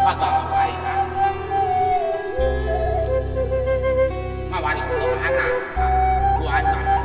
Pagawai ah. Ngawaris ke anak. Buat anak.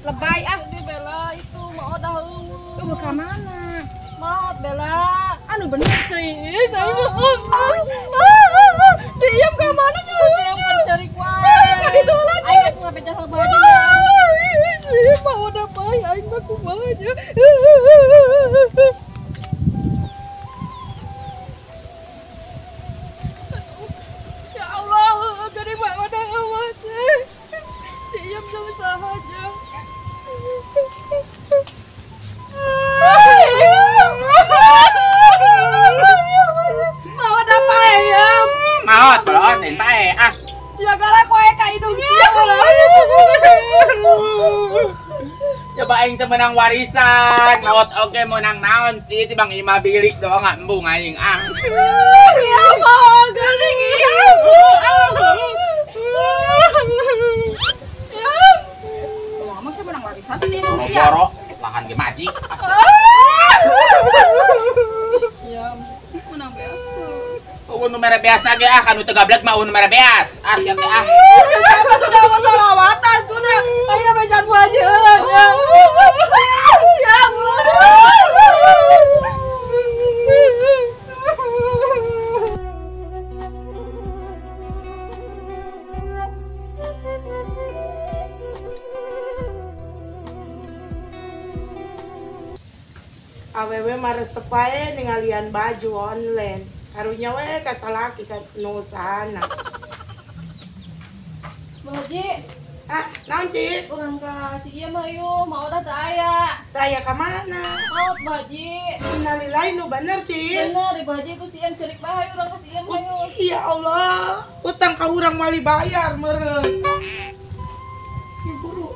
Lebay ah di Bella itu mau dah ungu. Ka mana? Maot Bella. Anu bener cuy. Saya si Iyam ka mana nya? Si Iyam kan cari kuat. Enggak ditolak. Aing aku ngapecah baju. Si Iyam mau udah bae aing mah kumaha nya. Ya Allah, gede banget awas. Si Iyam jeung saha nya. Maot apa ya? Maot, belon, pae ah. Sia galak wae ka hidung sia ulah. Coba aing teh menang warisan, maot oge menang naon sih tibang imah bilik doang embung aing ah. Ya mau geuning ieu. Boro-boro lahan ge maji. Ya, menang beas tuh. Eueun nu mere beas ge ah, kanu teu gablek mah eueun nu mere beas. Ah sia teh ah. Siapa tuh dah solawatan tuh dah. Ayo bejan bu aja. Ya. Ya Allah. Awewe mah resep wae ningalian baju online. Karunya we ka salaki ka nu usahana. Bu Haji. Ah, naon Cis? Urang ka si ieu mah yeuh, mau udah teu aya. Teu aya ka mana? Maot Bu Haji. Innalillahi nu bener Cis. Bener Ibu Haji ku si ieu cerik bae urang ka si ieu mah yeuh. Ya Allah, utang ka urang moal dibayar meureun. Ibu.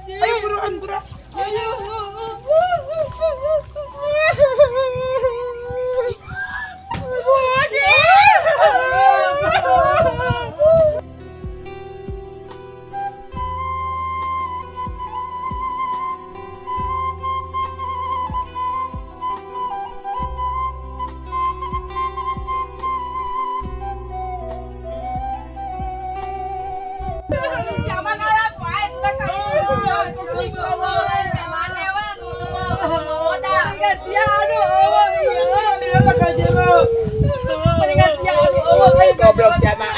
Ayo buruan buruan. Ayo. Bu Haji. Siapa kalah wae tuh. Goblok siapa?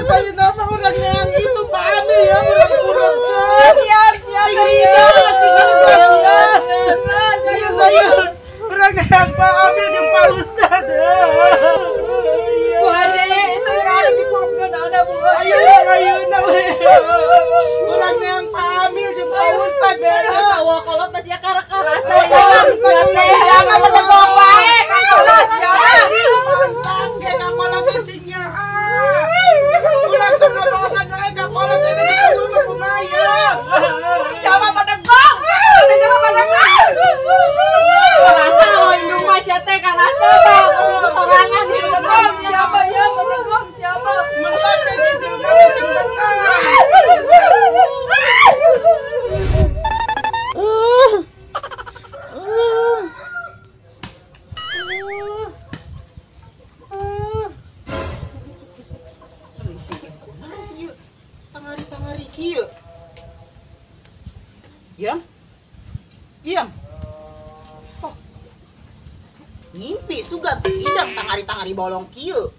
Saya nama orang yang itu Pak Ade ya, orang-orang saya orang yang Pak Ade yang Pak Ustad. Bu Haji itu yang ada di kurungan ada Bu Haji. Ayo orang yang Pak Amil jeung Pak Ustad bela. Wah kolot masih kara-karasa ya. Jangan menegok wae ka kolot ya. Mantap ge ka kolot sing nya. Ulah sok ngabohongan wae ka kolot teh ditunggu mah kumaha. Siapa menegok? Siapa menegok? Karasa oh indung mah sia teh karasa sorangan menegok. Siapa ya menegok siapa? Mentak teh jelema teh sing bener. Tangari-tangari kieu. Yang? Yang. Oh. Ngimpi sugan hidang tangari-tangari bolong kieu.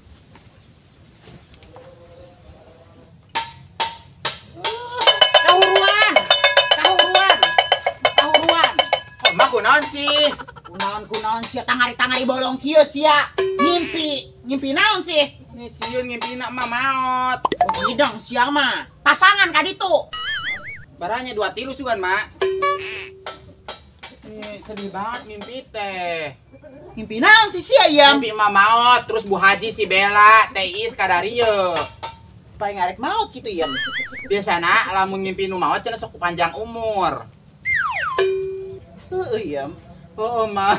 Kahuruan. Kahuruan. Kahuruan. Oh, mah kunaon sih? Kunaon-kunaon sia tangari-tangari bolong kieu sia. Ngimpi, ngimpi naon sih? Nih siun ngimpi nak mah maot. Oh, hidang siang mah. Pasangan kaditu. Baranya 2 tilu sugan, Mak. Nih, sedih banget mimpi teh. Mimpi naon sih sia ya? Mimpi mah maot, terus Bu Haji si Bella, Teh Is kadarieu. Paling ngarek maot gitu ya. Biasana lamun ngimpi nu maot cenah sok panjang umur. Heeh ya. Oh, ma,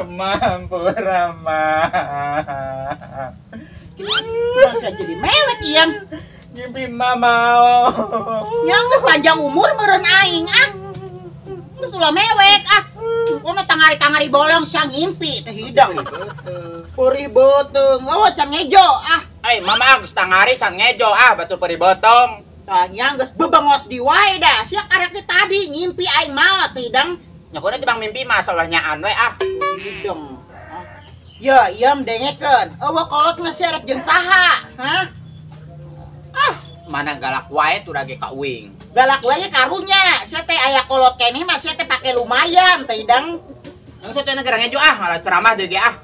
mampura ma. Masa jadi mewek iyam. Ngimpi mama. Yang geus panjang umur meureun aing ah. Geus ulah mewek ah. Kono tangari-tangari bolong sia ngimpi teh hidang. Perih beuteung. Lawa can ngejo ah. Eh, mama geus tangari can ngejo ah, batur perih beuteung. Tah nya geus bebengos di wae dah. Sia karek teh tadi ngimpi aing maot teh hidang. Nya kono tibang mimpi mah salah nyaan we ah. Hidang. Ya, iam dengekeun. Eueuh kolot ngeseret jeung saha? Hah? Ah, mana galak wae tuh ge ka uing. Galak wae karunya. Sia teh aya kolot keneh mah sia teh pake lumayan teh hidang. Yang sia teh negara ngejo ah, malah ceramah deui ge ah.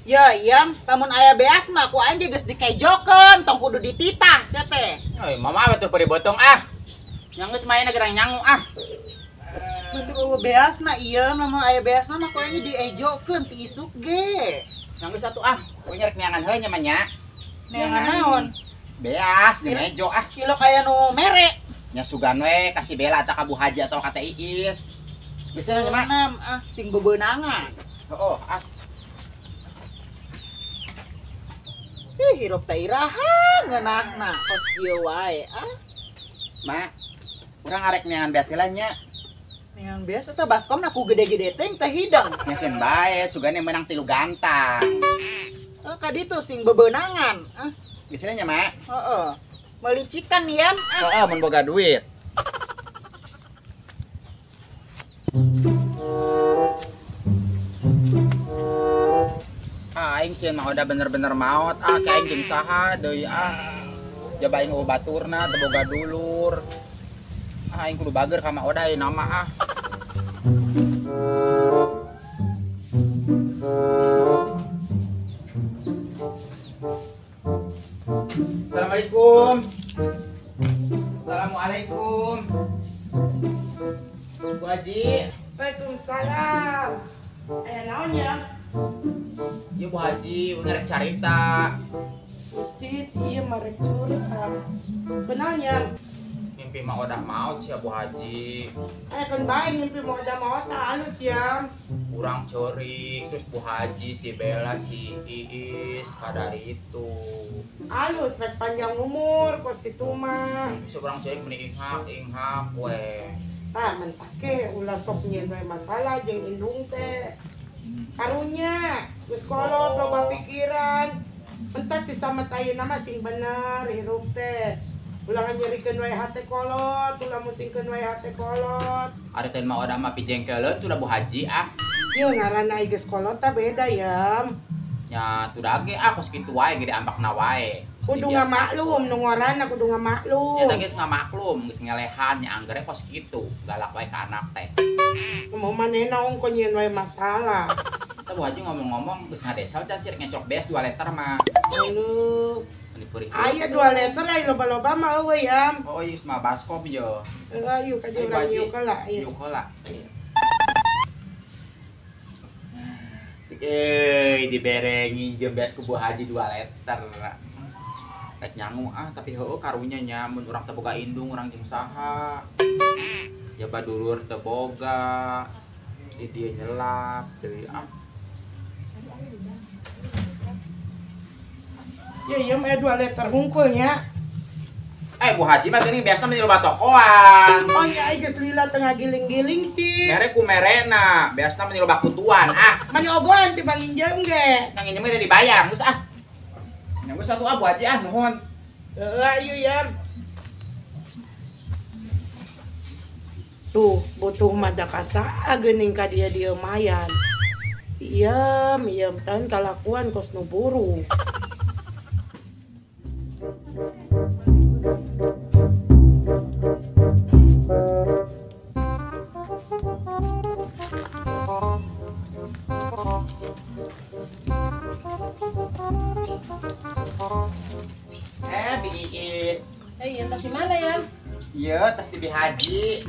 Ya, iam, lamun aya beas mah ku aing ge geus dikejokeun, tong kudu dititah sia teh. Euy, mama batur perih botong ah. Yang geus main negara nyangu ah. Bentuk eueuh beasna ieu, lamun aya beasna mah ku aing diejokeun ti isuk ge. Yang geus satu ah, ku nyerek neangan heula nya mah nya. Neangan naon? Beas jeung ejo ah. Kilo kaya nu mere. Nya sugan we ka si Bella atau ka Bu Haji atau ka Teh Iis. Geus nya mah ah sing bebeunangan. Heeh ah. Ih hirup teh iraha ngeunahna kos kieu wae ah. Mak, urang arek neangan beas heula nya. Neangan beas eta baskomna ku gede-gede teh teh hidang. Nya keun bae sugane menang 3 gantang. Heuh ka ditu sing bebeunangan ah. Geus nya Mak. Heeh. Melicikan ya. Heeh, mun boga duit. Ah, aing sieun mah udah bener-bener maot. Ah, ka aing jeung saha deui ah. Jaba aing eueuh baturna teu boga dulur. Ah, aing kudu bager ka Mak Odah ayeuna mah ah. Assalamualaikum. Assalamualaikum. Bu Haji. Waalaikumsalam. Aya naon ya? Ieu Bu Haji, urang rek carita. Gusti si ieu mah rek curhat. Benar nya? Mimpi mah udah maot sia Bu Haji. Kan bae mimpi mah udah maot halus ya. Urang ceurik terus Bu Haji si Bella si Iis kadari itu. Halus rek panjang umur kos kitu mah. Terus urang ceurik meni inghak we. Tah mentake ulah sok nyieun we masalah jeung indung teh. Karunya geus kolot loba pikiran. Mentak ti samet ayeuna mah sing bener hirup teh. Ulah nyerikeun wae hate kolot, ulah musingkeun wae hate kolot. Ari teh mah odah mah pijengkeleun tuh Bu Haji ah. Ieu ngaranna geus kolot tah beda ya. Nya tuh ge ah kos kitu wae gede ambakna wae. Kudu ngamaklum nu ngaranna kudu ngamaklum. Nya teh geus ngamaklum, geus ngelehan nya anggere kos kitu, galak wae ka anak teh. Mau manehna ongko nyieun wae masalah. Tah Bu Haji ngomong-ngomong geus ngadesal can sih ngecok beas 2 liter mah. Aduh. Aya 2 liter aya loba-loba mah eueuh ya. Oh ieu mah baskom yo. Heuh ayo ka jeung urang yuk heula. Yuk heula. Sik euy dibere nginjem beas ku Bu Haji 2 liter. Rek nyangu ah tapi heueuh karunya nya mun urang teu boga indung urang jeung saha. Ya badulur teu boga. Di dieu nyelap deui ah. Ya iya mah 2 liter hungkul nya. Bu Haji mah geuning biasa mah loba tokoan. Oh nya ai geus lila tengah giling-giling sih. Mere ku merena, biasa mah loba kutuan ah. Mani ogohan ti banginjem ge. Nang nginjem ge dibayar geus ah. Nya geus atuh ah Bu Haji ah nuhun. Heeh ayo ya. Tuh butuh mah da kasaa geuning ka dia dieu mayan. Si Iem, Iem tan kalakuan kos nu buruk. Bi Iis. Ieu tas di mana ya? Iya, tas di Bi Haji.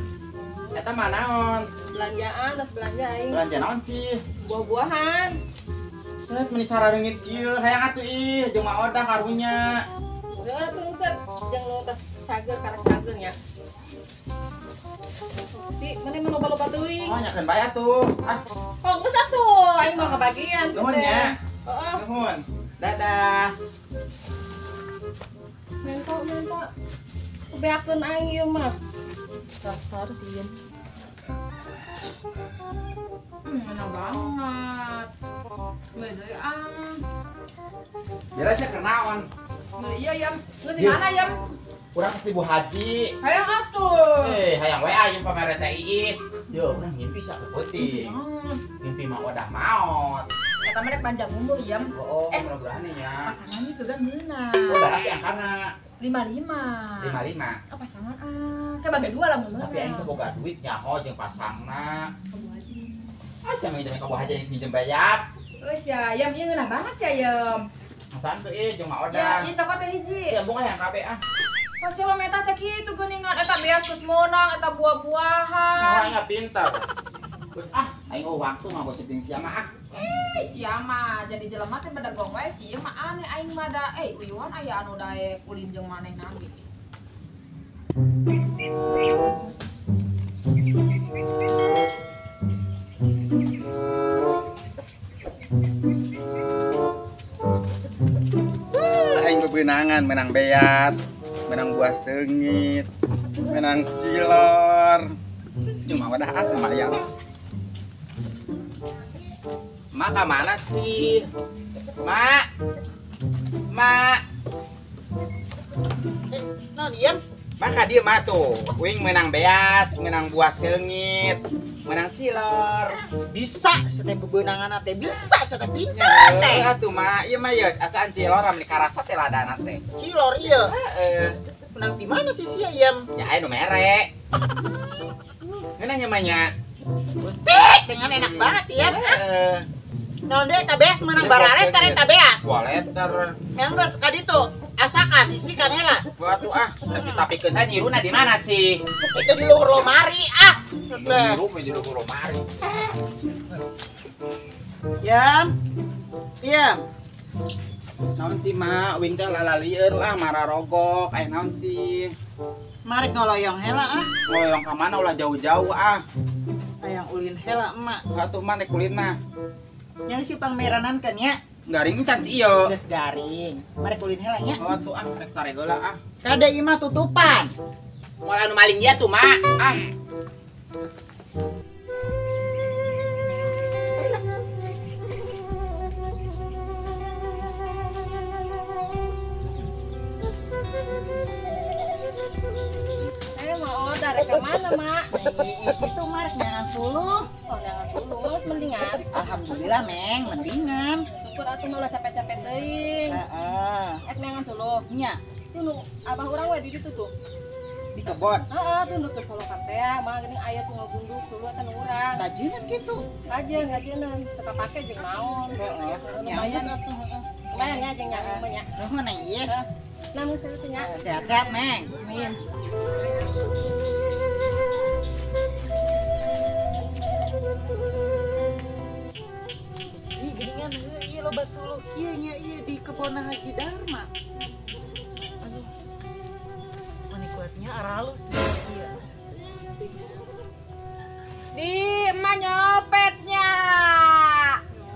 Eta mah naon? Belanjaan, tas belanja aing. Belanja naon sih? Buah-buahan. Set meni sarareungit kieu, hayang atuh ih jeung mah odah karunya. Heeh atuh set jeung nu tas cager karek cager nya. Di mana mah loba-loba teuing. Oh nya keun bae atuh. Ah. Oh geus atuh, aing mah kebagian. Nuhun nya. Heeh. Nuhun. Dadah. Mento. Beakeun aing ieu mah. Dasar sih. Enak banget. Deui ah. Beres ya kenaon. Iya, Yam. Geus di mana, Yam? Urang pasti Bu Haji. Hayang atuh. Hayang we aing pamere teh Iis. Yo, urang ngimpi sakeupeting. Mimpi mah udah maot. Eta mah rek panjang umur, Yam. Oh, mudah-mudahan nya. Pasangannya sudah meunang. Oh, berarti angkana 55. 55. Oh, pasangan ah. Kayak bagi dua lah mun. Tapi aing teh boga duit nyaho jeung pasangna. Ka Bu Haji. Ah, jangan nginjem ka Bu Haji geus nginjem bayas. Geus ya, Yam ieu ngeunah banget ya, Yam. Masaan tuh ih jeung mah odah. Ya, ieu cokot teh hiji. Ya bunga yang kabeh ah. Pas siapa meta teh kitu geuningan eta beas geus meunang eta buah-buahan. Nah, aing pintar. Geus ah, aing eueuh waktu ngagosipin sia mah ah. Sia mah jadi jelema teh bedegong wae sia mah aneh aing mah da uyuhan aya anu daek ulin jeung manehna ge. Aing bebenangan menang beas, menang buah seungit, menang cilor. Cuma wadah ah lumayan. Mak ke mana sih? Mak. Mak. Nah, diam. Mak ka dieu mah tuh. Uing menang beas, menang buah seungit, menang cilor. Bisa sete bebenangan teh, bisa sete pinter teh. Atuh mak, ieu mah ieu asaan cilor amni karasa teh ladana teh. Cilor ieu. Heeh. Menang di mana sih sia ieu? Ya aya nu mere. Ngeunah nya mah nya. Gusti, dengan enak banget ya. Heeh. Naon deui eta beas menang baralet eta beas. 2 liter. Yang geus ka ditu. Asakan isikan heula. Batu ah, tapi tapikeun teh nyiruna di mana sih? Itu di luhur lomari ah. Nyiru mah di luhur lomari. Yam. Yam. Naon sih mak, wing teh lalalieur lah mararogok, aya naon sih? Marek ngoloyong hela ah. Ngoloyong ka mana ulah jauh-jauh ah. Hayang ulin hela emak. Atuh mah rek ulin mah. Nyali si pangmeranan kan nya. Garing can si ieu. Geus garing. Marek ulin hela nya. Oh atuh ah rek sare heula ah. Kade ieu mah tutupan. Moal anu maling dia tuh mak. Ah. Dari ke mana, Mak? Itu Marek neangan suluh. Oh, neangan suluh. Terus mendingan? Alhamdulillah, Neng, mendingan. Syukur atuh mah ulah capek-capek teuing. Heeh. Ek neangan suluh. Nya. Tuh nu abah urang we di ditu tuh. Di kebon. Heeh, tuh nu keur solokan teh, mah geuning aya tuh ngagunduk suluh eta nu urang. Kajian kitu. Kajian, teu kapake jeung naon. Heeh. Lumayan atuh, heeh. Lumayan nya jeung nyaho mah nya. Nuhun, Neng. Yes. Nah, mun serius nya. Sehat-sehat, Neng. Amin. Ih, geuningan heuh ieu loba suluh kieu nya ieu di kebon Haji Dharma. Aduh. Mani kuatnya aralus deh ieu. Di emak nyopetnya.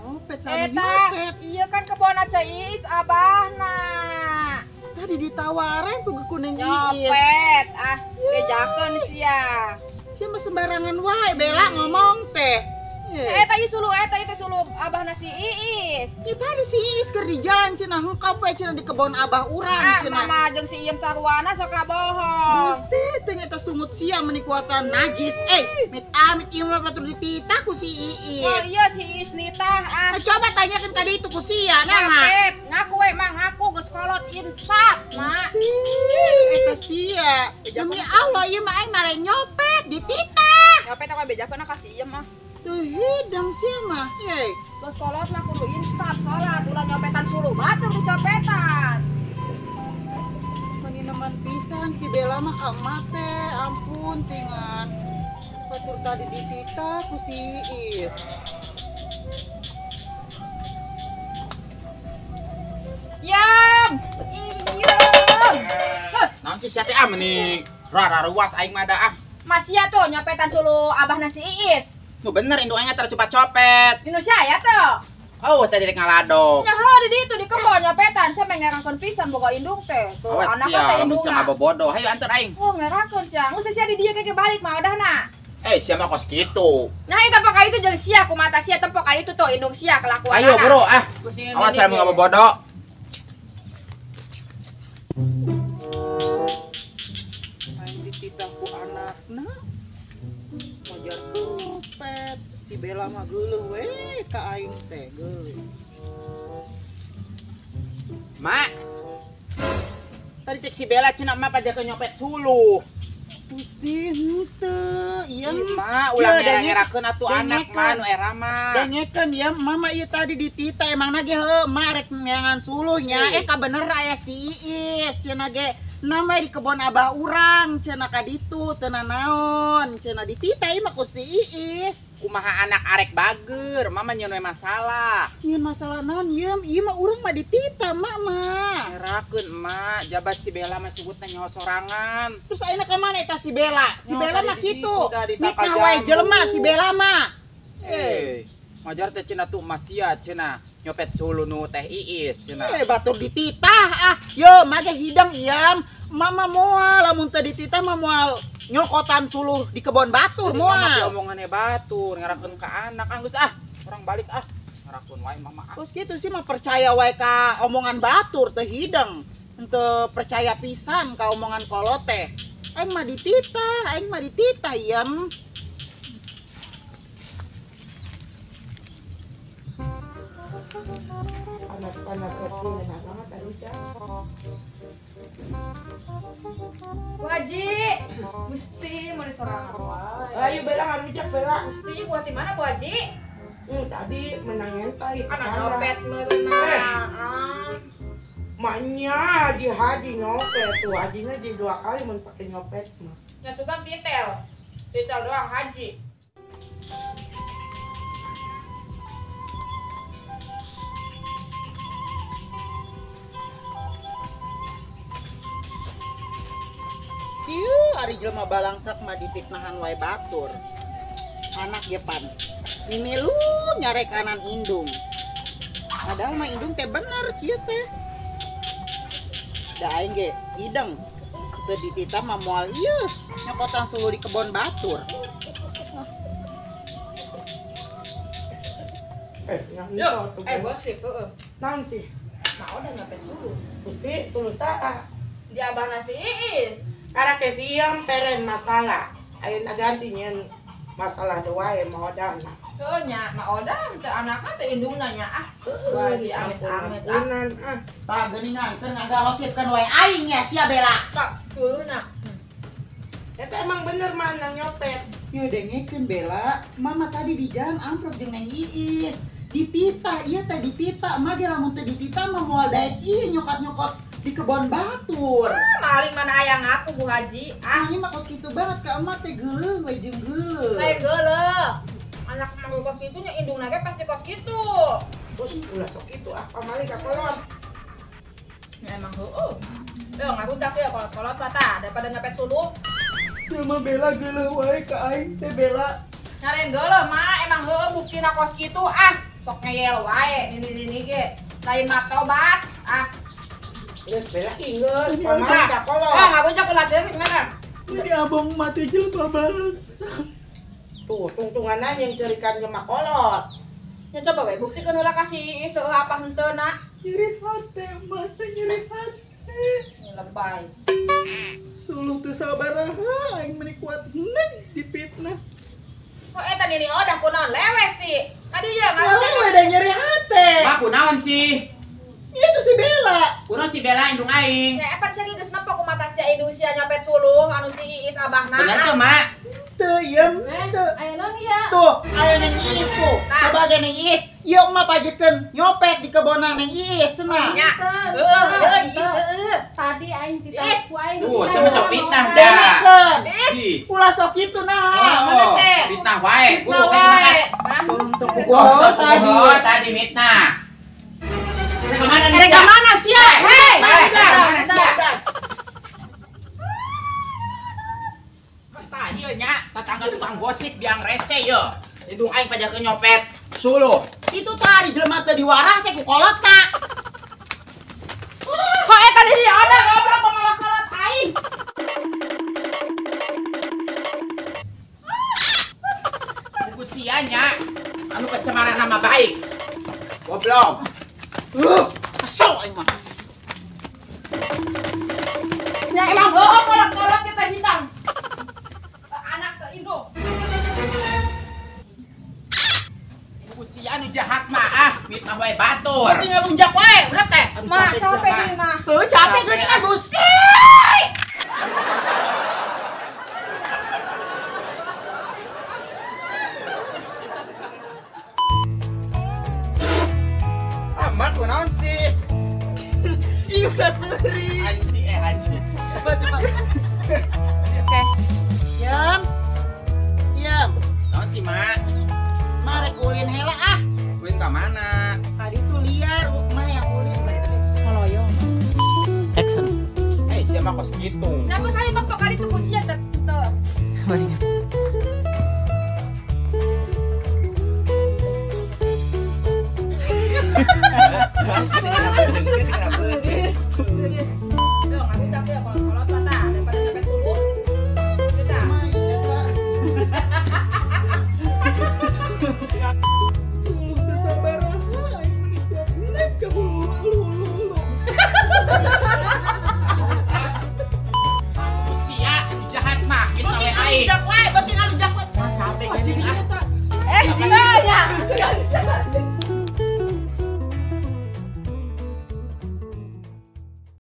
Nyopet sana nyopet. Iya kan kebon Aca Iis abahna. Tadi ditawarin tuh ke kuning Iis. Nyopet ah, bejakeun sia. Sia mah sembarangan wae Bella ngomong teh. Eta ieu suluh, eta ieu teh suluh abahna si Iis. Ya tadi si Iis keur di jalan cenah hengkap we cenah di kebon abah urang cenah. Ah, mama jeung si Iem sarwana sok kabohong. Gusti teh eta sungut sia meuni kuatan najis. Mit amit ieu mah batur dititah ku si Iis. Oh iya si Iis nitah ah. Nah, coba tanyakeun tadi itu ku sia nah. Nyopet, ngaku we mah ngaku geus kolot insaf, Mak. Eta sia. Demi Allah ieu mah aing mah nyopet dititah. Nyopet aku bejakeun ka si Iem mah. Tuh hidang sih mah, ye. Terus kolot mah kudu insaf sholat, ulah nyopetan suluh batur dicopetan. Meninaman pisan si Bella mah ka mate, ampun tingan. Batur tadi dititah ku si Iis. Yam, iyam. Naon sih sia teh ah meni rara ruas aing mah da ah. Masih tuh nyopetan suluh abahna si Iis. Nu bener indung aing tara copet-copet. Indonesia ya tuh. Oh, tadi rek ngaladok. Nya heuh di ditu di kebon nyopetan, sia mengerangkeun pisan boga indung teh. Tuh awas anak sia, teh lamun indung. sia ngabobodo. Hayu antar aing. Oh, ngerakeun sia. Geus sia di dieu keke balik mah udahna. Sia mah kos kitu. Nah, eta pak itu jeung sia kumata sia tempok ka ditu tuh indung sia kelakuan. Ayo, bro, ah. Awas sia mun ngabobodo. Aing dititah ku anakna. Mojar kupet si Bella mah geuleuh we ka aing teh geuleuh. Mak. Tadi cek si Bella cenah mak pajakeun nyopet suluh. Gusti henteu ieu mah ulah ngera-ngerakeun atuh anak mah nu era mah. Dengekeun ya mama ieu tadi dititah emangna ge heuh mak rek neangan suluh nya ka bener aya si Iis cenah ge nama di kebon abah urang cenah ka ditu teu nanaon cenah dititah ieu mah ku si Iis. Kumaha anak arek bager, mama nyeun we masalah. Nyeun masalah naon ieu? Ieu mah urang mah dititah mak mah. Ngerakeun emak, jabat si Bella mah sugutna nyaho sorangan. Terus ayeuna ka mana eta si Bella? Si Nyaho Bella tadi mah di kitu. ditu, dah di Mitnah tangkal wae jambu. jelema si Bella mah. Majar teh cenah tuh masia cenah nyopet suluh nu teh Iis cenah. Batur dititah ah. Yo mage hidang iam. Mama moal lamun teu dititah mah moal nyokotan suluh di kebon batur Jadi mama moal. teh omongane batur ngerakeun ka anak ah geus ah. Orang balik ah. Ngerakeun wae mama ah. Terus gitu sih mah percaya wae ka omongan batur teu hidang. Henteu percaya pisan ka omongan kolot teh. Aing mah dititah iam. Panas-panas sih enak banget aduh. Bu Haji, Gusti mau disorangan wae. Ayo Bella ngarujak Bella. Gusti buat di mana Bu Haji? Tadi menang entai. Anak nyopet meureunan. Maknya di haji nyopet tuh hajinya jadi 2 kali mun pakai nyopet mah. Nya sugan titel. Titel doang haji. Ari jelema balangsak mah dipitnahan wae batur. Anak ge pan mimilu nyarekanan indung. Padahal mah indung teh bener kieu teh. Da aing ge ideng teu ditita mah moal ieu nyokotan suluh di kebon batur. Yo, gosip heeh. Naon sih? Nah, udah nyopet suluh. Gusti, suluh saha? Di abahna si Iis. Karake siam peren masalah. Ayeuna ganti nyeun masalah deui mau odana. Heuh nya, ma odan teu anakna teu indungna nya ah. Wah, di amit-amit ah. Tah geuningan keur ngagalosipkeun wae aing nya sia Bella. Kak, suluhna. Eta emang bener mah nang nyopet. Ieu dengekeun Bella, mama tadi di jalan amprok jeung Neng Iis. Ditita, ieu teh ditita, mah ge lamun teu ditita mah moal daek ieu nyokot-nyokot di kebon batur. Ah, maling mana aya ngaku Bu Haji. Ah, ini mah kos kitu banget ka emak teh geuleuh we jeung geuleuh. Lain geuleuh. Anak mah kos kitu nya indungna ge pasti kos kitu. Terus ulah sok kitu ah pamali ka kolot. Ya emang heueuh. Yo ngaku tak ya kolot-kolot mah tah daripada nyopet suluh. Jelema Bella geuleuh wae ka aing teh Bella. Nyalain geuleuh mah emang heueuh buktina kos kitu ah. Sok ngeyel wae nini-nini ge. Lain mah tobat ah. Geus Bella ingeus pamali ka kolot. Ah, ngaku cak ulah deui gimana? Ini abang mati jelema balangsak. Tuh, tungtungan aja yang cerikan jeung kolot. Ya coba we buktikeun heula ka si Iis heueuh apa henteu na. Nyeri hate, mah teh nyeri hate. Lebay. Suluh teu sabaraha aing meuni kuat neg dipitnah. Oh eta nini odah kunaon lewe sih. Tadi ya ngaku lewe da nyeri hate. Mah kunaon sih? Itu si Bella. Kunaon si Bella indung aing. Ya epan sia geus nempo kumaha sia indung sia nyopet suluh anu si Iis abahna. Bener teu, Mak? Teu ieu teu. Aya naon ieu? Tuh, aya Neng Iis tuh. Coba ge Neng Iis, ieu mah pajitkeun nyopet di kebonan Neng Iis cenah. Nya. Heueuh, heueuh. Tadi aing ditanya ku aing. Tuh, sama sok fitnah dah. Ulah sok kitu nah. Mana teh? Fitnah wae. Fitnah wae. Untuk tadi. Tadi fitnah. Kemana nih? Kemana sia? Hei! Tah ieu nya tetangga tukang gosip biang rese ye. Indung aing pajakeun nyopet suluh. Itu tadi jelema teu diwarah teh ku kolotna. Kok eta di si odah goblok pamawa kolot aing. Buku sia nya anu pencemaran nama baik. Goblok. Kesel aing mah. Ya emang heueuh kolot-kolot kita hitam. Anak ke indung. Buku sia anu jahat mah ah, fitnah wae batur. Tinggal lunjak wae, udah teh. Mah capek deui mah. Heuh, capek geuningan Gusti. Aman kunaon sih? Ih, udah seuri. Anji anji. Coba coba. Oke. Yam. Yam. Naon sih, Mak? Marek ulin heula ah. Ulin ka mana? Tadi tuh liar, mah yang ulin balik tadi. Ngaloyong. Action. Sia mah kos kitu. Nah, geus hayu tepok kali tuh ku sia teh. Mari. Geus. Yo, ngaku capek ya kolot-kolot mah tah daripada nyopet suluh. Kita. Suluh teu sabaraha aing meuni kuat neg ka hulu-hulu. Sia anu jahat mah fitnah we aing. Lunjak wae, beuting lunjak wae. Capek geuning ah. Eh, ya.